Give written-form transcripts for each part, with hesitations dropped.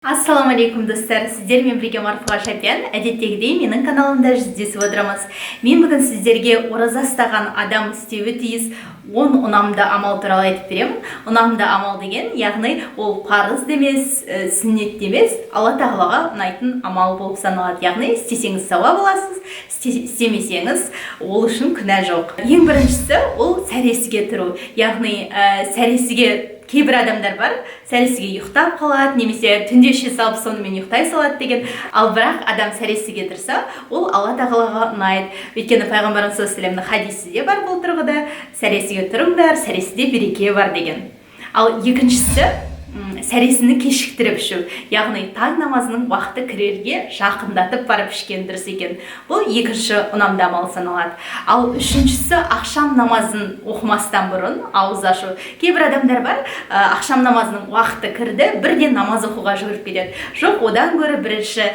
Ассалаумағалейкум, достар! Сіздермен бірге Марфуға Шапиян. Әдеттегідей менің каналымда жүздесіп отырмыз. Мен бүгін сіздерге ораза ұстаған адам істеуі тиіс 10 ұнамды амал туралы айтып беремін. Ұнамды амал деген, яғни ол парыз да емес, сүннет те емес, Алла Тағалаға ұнайтын амал болып саналады. Яғни істесеңіз, сауап аласыз, істемесеңіз, ол үшін күнә жоқ. Ең біріншісі — ол сәресіге тұру. Яғни сәресіге, кейбір адамдар бар, сәресіге ұйықтап қалады немесе түнде іше салып, сонымен ұйықтай салады деген. Ал бірақ адам сәресіге тұрса, ол Алла Тағалаға ұнайды. Өйткені пайғамбарымыз саллаллаху алейхи хадисі де бар бұл тұрғыда: «Сәресіге тұрыңдар, сәресіде береке бар» деген. Ал екіншісі — сәресіні кешіктіріп ішу, яғни таң намазының уақыты кірерге жақындатып барып ішкен дұрыс екен. Бұл екінші ұнамды амал саналады. Ал үшіншісі — ақшам намазын оқымастан бұрын ауыз ашу. Кейбір адамдар бар, ақшам намазының уақыты кірді, бірден намаз оқуға жүгіріп кетеді. Жоқ, одан гөрі бірінші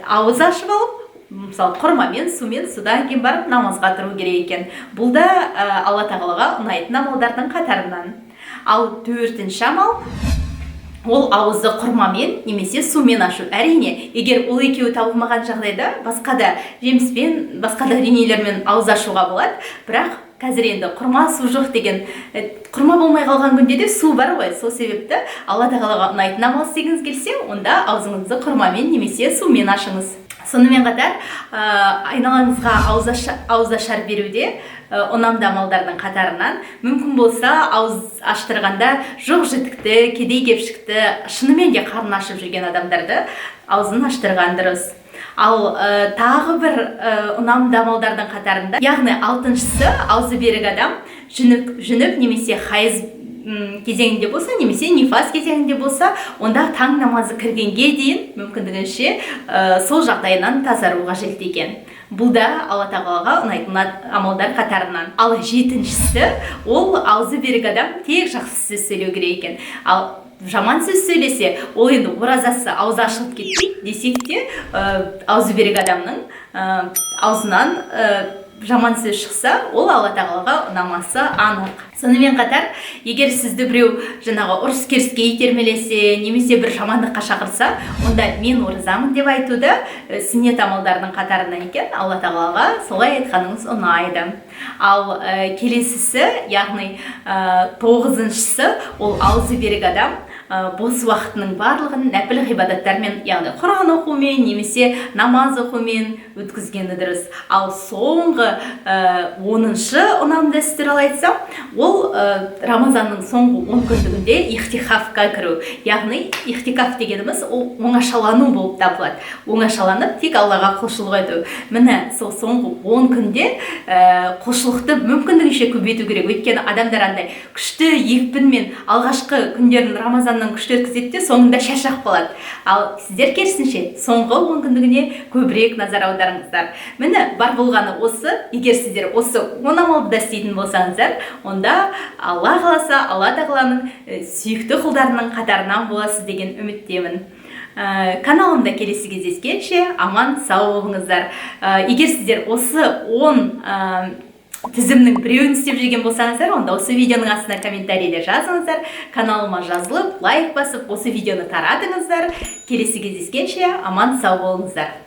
ауыз ашып алып, мысалы, құрмамен, сумен, содан кейін барып намазға тұру керек екен. Бұл да Алла Тағалаға ұнайтын амалдардың қатарынан. Ал төртінші амал — ол ауызды құрмамен немесе сумен ашу. Әрине, егер ол екеуі табылмаған жағдайда, басқа да жеміспен, басқа да дүниелермен ауыз ашуға болады. Бірақ қазір енді құрма, су жоқ деген, құрма болмай қалған күнде де су бар ғой. Сол себепті Алла Тағалаға ұнайтын амал істегіңіз келсе, онда аузыңызды құрмамен немесе сумен ашыңыз. Сонымен қатар айналаңызға ауызашар беруде ұнамды амалдардың қатарынан. Мүмкін болса, ауыз аштырғанда жоқ жітікті, кедей кепшікті, шынымен де қарны ашып жүрген адамдарды аузын аштырған дұрыс. Ал тағы бір ұнамды амалдардың қатарында, яғни алтыншысы — аузы берік адам жүніп немесе хайыз кезеңінде болса немесе нифас кезеңінде болса, онда таң намазы кіргенге дейін мүмкіндігінше сол жағдайынан тазару қажет екен. Бұл да Алла Тағалаға ұнайтын амалдар қатарынан. Ал жетіншісі — ол аузы берік адам тек жақсы сөз сөйлеу керек екен. Ал жаман сөз сөйлесе, ол енді оразасы, аузы ашылып кетпейді десек те, аузы берік адамның аузынан жаман сөз шықса, ол Алла Тағалаға ұнамасы анық. Сонымен қатар, егер сізді біреу жаңағы ұрыс керіске итермелесе немесе бір жамандыққа шақырса, онда «мен оразамын» деп айту да сүннет амалдарының қатарынан екен. Алла Тағалаға солай айтқаныңыз ұнайды. Ал келесісі, яғни тоғызыншысы — ол аузы берік адам бос уақытының барлығын нәпіл ғибадаттармен, яғни Құран оқумен немесе намаз оқумен өткізгені дұрыс. Ал соңғы 10-шы ұнамды іс туралы айтсам, ол Рамазанның соңғы 10 күндігінде ихтикафқа кіру. Яғни ихтикаф дегеніміз — ол оңашалану болып табылады. Оңашаланып, тек Аллаға құлшылық ету. Міне, сол соңғы 10 күнде құлшылықты мүмкіндігінше көбейту керек. Өйткені адамдар андай күшті екпінмен алғашқы күндерін Рамазанның күшті өткізеді де, соңында шаршап қалады. Ал сіздер керісінше соңғы 10 күндігіне көбірек назар аударыңыздар. Міне, бар болғаны осы. Егер сіздер осы 10 амалды да істейтін болсаңыздар, онда Алла қаласа, Алла Тағаланың сүйікті құлдарының қатарынан боласыз деген үміттемін. Каналымда келесі кездескенше аман сау болыңыздар. Егер сіздер осы 10 тізімнің біреуін істеп жүрген болсаңыздар, онда осы видеоның астына комментарийлер жазыңыздар, каналыма жазылып, лайк басып, осы видеоны таратыңыздар. Келесі кездескенше аман сау болыңыздар.